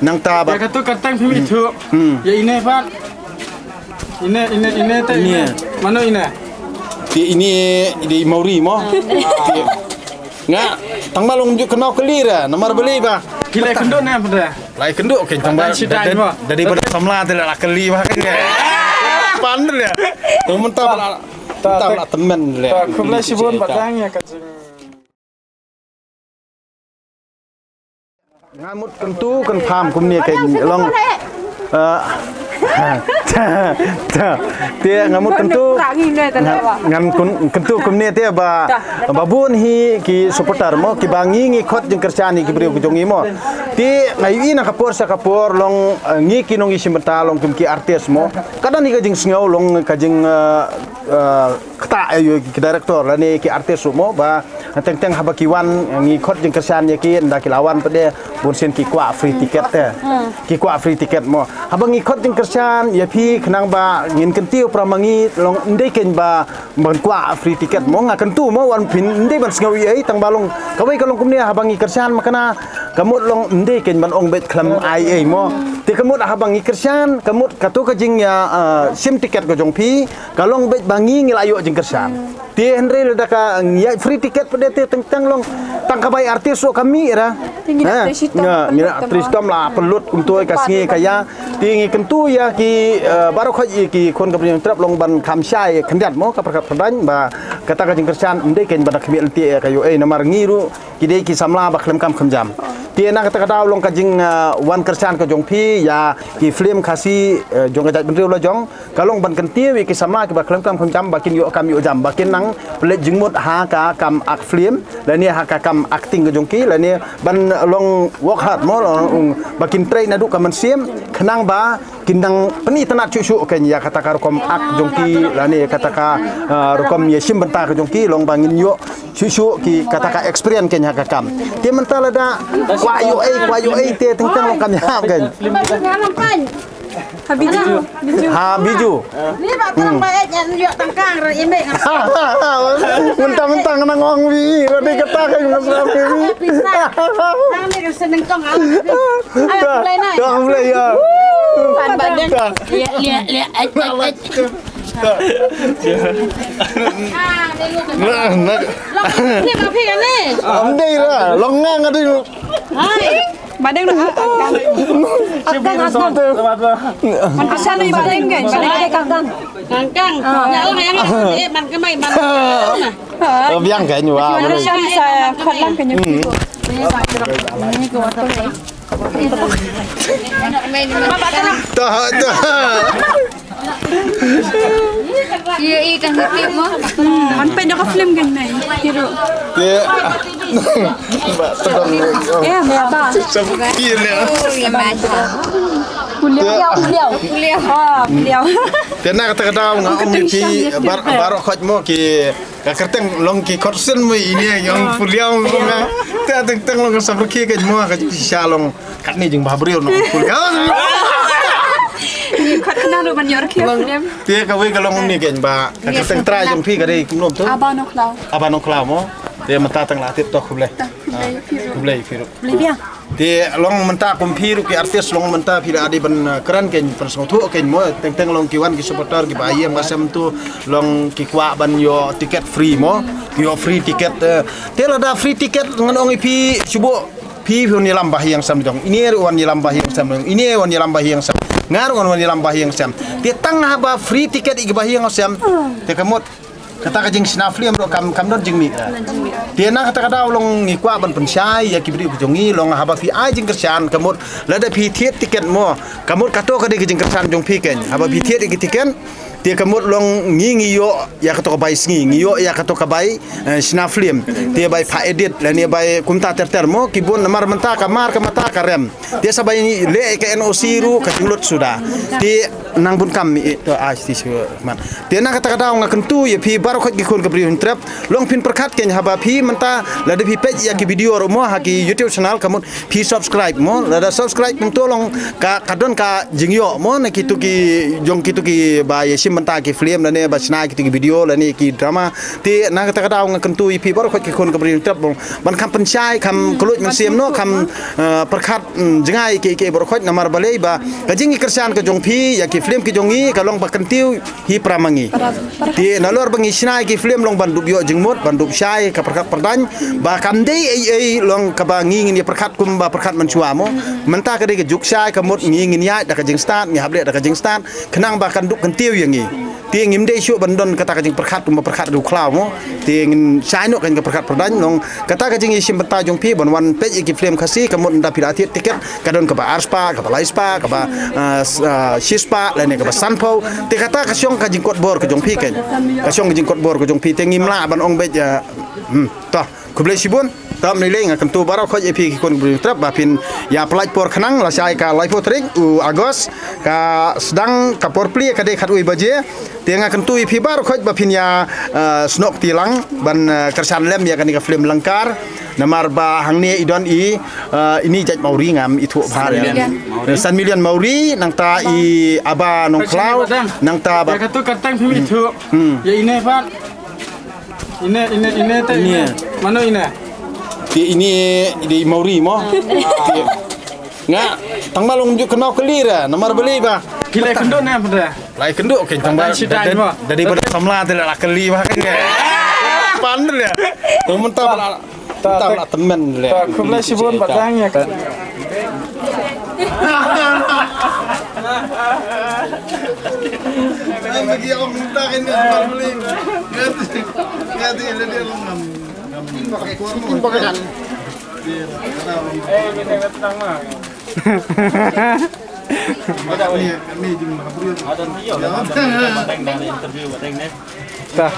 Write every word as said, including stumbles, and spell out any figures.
Nangta ba. Ya katu katang phi mi thu. Hmm. Ya ine pat. Ine, ine, ine te ine. Ine. Mano ine? Te ine, ine Mauri mo. Te nga tang ba long ju kena kali ra, namar beli ba. Ki lai kynduh ne pada. Lai kynduh ke tang ba. Dari pada samla te la kali ba kan. Pan le. Tu mentah ba. Mentah ba temen le. Khublei shibun ba dang ya ka jing. Nga mut kyntu kynpham kumne ka long. Eh, te nga mut kyntu. Ngan kyntu kumne te ba, ba bun hi ki supporter mo, ki ba ngi ngi khot jingkyrshan ïa ki briew ki jong ngi mo. Te nga ïohi na ka por sha ka por long, eh, ngi ki nongïashim bynta long kum ki artist mo. Ka don hi ka jingsngew long ka jing, eh, eh, kata ïa ki director lane ki artist mo ba teng teng haba ki wan ngi khot jingkyrshan ïa ki, nda ki la wan pat de bun sien ki kwah free ticket te. Ki kwah free ticket mo. Haba ngi khot jingkyrshan ïa phi khnang ba ngin kyntiew para ma ngi long ndei kein ba ban kwah free ticket mo, nga kyntu mo wan phin ndei ban sngew ei ei tang ba long kawei ka long kumne haba ngi kyrshan ma kana ka mut long ndei kein ban ong beit khlem ai ei mo. Te ka mut haba ngi kyrshan ka mut kato ka jing ïa, ah, shim ticket ka jong phi ka long beit ba ngi ngi la ïoh jingkyrshan. Te hynrei lada ka ngi ïa free ticket pat de te teng teng long tang ka bai artist ruh ka mih ra. Te ngi la trei shitom, ngi la trei shitom la pynlut kumto ka sngi ka ïa. Te ngi kyntu ïa ki, eh, baroh khoit ïa ki khun ka Bri Hynñiewtrep long ban kham shai khyndiat mo ka pyrkhat pyrdain ba kata ka jingkyrshan ym dei kein ban da khmih lynti ïa ka ïoh ei namar ngi ruh ki dei ki samla ba khlem kam khlem jam. Te na kata ka daw long ka jing, eh, wan kyrshan ka jong phi ïa ki film Khasi, eh, jong ka jaitbynriew la jong. Ka long ban kyntiew ïa ki samla kiba khlem kam khlem jam ba kin ïoh kam ïoh jam ba kin nang pynleit jingmut ha ka kam ak film lane ha ka kam acting ka jong ki lane ban long work hard mo long ba kin trei naduh ka mynsiem khnang ba kin nang pynitynnad shuh shuh kein ïa kata ka rukom ak jong ki lane kata ka, ah, rukom ïashim bynta ka jong ki long ba ngin ïoh shuh shuh ki kata ka experience kein ha ka kam. Te mynta lada kwah ïoh ei kwah ïoh ei te teng teng long kam ïap kein. Ha Biju. Ha Biju. Ni ba tang ba eh ngan ïoh tang kang ra ime ngan. Mentang-mentang nang ong wi, ra dei kata ka ïoh ngan sram wi. Nang ni ka seneng tong ah. Ayo mulai nai. Dah mulai ya. Pan badan. Lihat lihat lihat. Ai ai ai. Nah, nah. Ni ba phi kan ni. Am dei ra, long ngang adu. Hai. Badeng na akang. Akang, akang. Man ka sha ni badeng kan. Badeng akang. Akang. Ya Allah yang eh man ka mai man. Biang kan wa. Man ka sha ni sa khot lang kan. Tah tah. Ye i tang tip mo. Man pen ka film kan nai. Kiro. Ye. Ba tang. Eh, ba ba. Sab kir ne. Kuliah, kuliah, kuliah. Ah, kuliah. Te na kata kata nga ong ïa phi baroh khoit mo ki ka kyrteng long ki khot sien mo ine ong kuliah mo nga. Te teng teng long ka sab ki ka mo ka sha long. Katne jingbhabriew nongpule. Ni khat khnang ruh ban ïoh rkhie film. Te kawei ka long ni kein ba ka kyrteng trai jong phi ka dei kumno to? Aba Nongkhlaw. Aba Nongkhlaw mo. Te mynta tang la tip to khublei. Khublei phi ruh. Khublei biang. Te long mynta kum phi ruh ki artist long mynta phi da dei ban, eh, kren kein pynsngewthuh kein mo teng teng long ki wan ki supporter ki ba ïeng ba sem tu long ki kwah ban ïoh ticket free mo. Ki ïoh free ticket, eh. Te lada free ticket ngan ong ïa phi shu buh Phi phi wan ïalam ba ha ïing sem jong. Ine ruh wan ïalam ba ha ïing sem jong. Ine wan ïalam ba ha ïing sem. Nga ruh wan ïalam ba ha ïing sem. Te tang haba free ticket ïa ki ba ha ïing sem. Te ka mut kata ka jingshna film ruh kam, kam don jingmih. Te na kata ka daw long ngi kwah ban pynshai ïa ki briew ki jong ngi long haba phi ai jingkyrshan ka mut lada phi thied ticket mo. Ka mut kato ka dei ka jingkyrshan jong phi kein. Haba phi thied ïa ki ticket Te ka mut long ngi ngi ïoh ïa kato ka bai sngi, ngi ïoh ïa kato ka bai, eh, shna film. Te bai pha edit lane bai kumta ter ter mo, ki bun namar mynta ka mar ka mata ka rem. Te sa bai leh ka N O C ruh ka jinglut suda. Te nang bun kam i to a ti shu man. Te na kata ka daw nga kyntu ïa phi baroh khoit ki khun ka Bri Hynñiewtrep, long phin pyrkhat kein haba phi mynta lada phi peit ïa ki video ruh mo ha ki YouTube channel ka mut phi subscribe mo, lada subscribe kumto long ka, ka don ka jingïoh mo na kitu ki jong kitu ki ba ïa mynta ki film lane ba shna ki video lane ki drama. Te na kata ka daw nga kyntu ïa phi baroh khoit ki khun ka Bri Hynñiewtrep ban kham pynshai, kham kylluid mynsiem noh, kham, eh, pyrkhat, mm, jngai ki, ki baroh khoit, namar balei ba ka jingïakyrshan ka jong phi ïa ki film ki jong ngi ka long ba kyntiew hi para ma ngi. Te nalor ba ngi shna ïa ki film long ban dup ïoh jingmut, ban dup shai ka pyrkhat pyrdaiñ, ba kam dei ei ei long kaba ngi ngin ïa pyrkhat kumba pyrkhat mynshuwa mo. Mynta ka dei ka juk shai ka mut ngi ngin ïaid da ka jingstad, ngi hap leh da ka jingstad, khnang ba kan dup kyntiew ïa ngi. Te ngim dei shuh ban don kata ka jingpyrkhat kumba pyrkhat riewkhlaw mo. Te ngin shai noh ka jingpyrkhat pyrdaiñ, long kata ka jingïashim bynta jong phi ban wan peit ïa ki film Khasi, ka mut ynda phi la thied tiket ka don kaba arspah, kaba laispah, kaba, ah, s-, ah, shispah lane kaba sanphew. Te kata ka shong ka jingkot bor ka jong phi, ka shong ka jingkot bor ka jong phi. Te ngim lah ban ong beit, ah, hmm, to. Khublei shibun. Te mynta nga kyntu baroh khoit ïa phi ki khun Bri Hynñiewtrep ba phin ïa pyllait por khnang, lashai ka laiphew tarik u August, ka sdang ka por plie ka dei khatwei baje. Te nga kyntu ïa phi baroh khoit ba phin ïa, eh, snoh kti lang ban, eh, kyrshan lem ïa kane ka film Lyngkar. Namar ba hangne i don i, eh, ini jait Mawri, ngam ithuh bha ïa. San Million Mawri, nangta i Aba Nongkhlaw, nangta ba. Ïa katu ka tang phi ithuh. Hmm. Ïa ine pat. Ine, ine, ine te, ine. Mano ine? Te ine, ine Mawri mo. Nga tang ba long juk kynmaw kali ra, namar balei ba. Ki lai kynduh ne pat? Lai kynduh ke tang ba. Shi dai mo. Dari ba samla te la kali ba kan ke. Pan le. Tu mynta ba la, mynta ba la temen le. Ta, khublei shibun ba dang ïa. Lagi ong mynta kan dia beli. Ngerti, ngerti le dia ong ngam, ngam pakai kuar mo. Pakai kan. Eh, ini tenang mah. Ada ni, ni jing nak beri. Ada ni, ada. Ada interview, ada ni. Ta.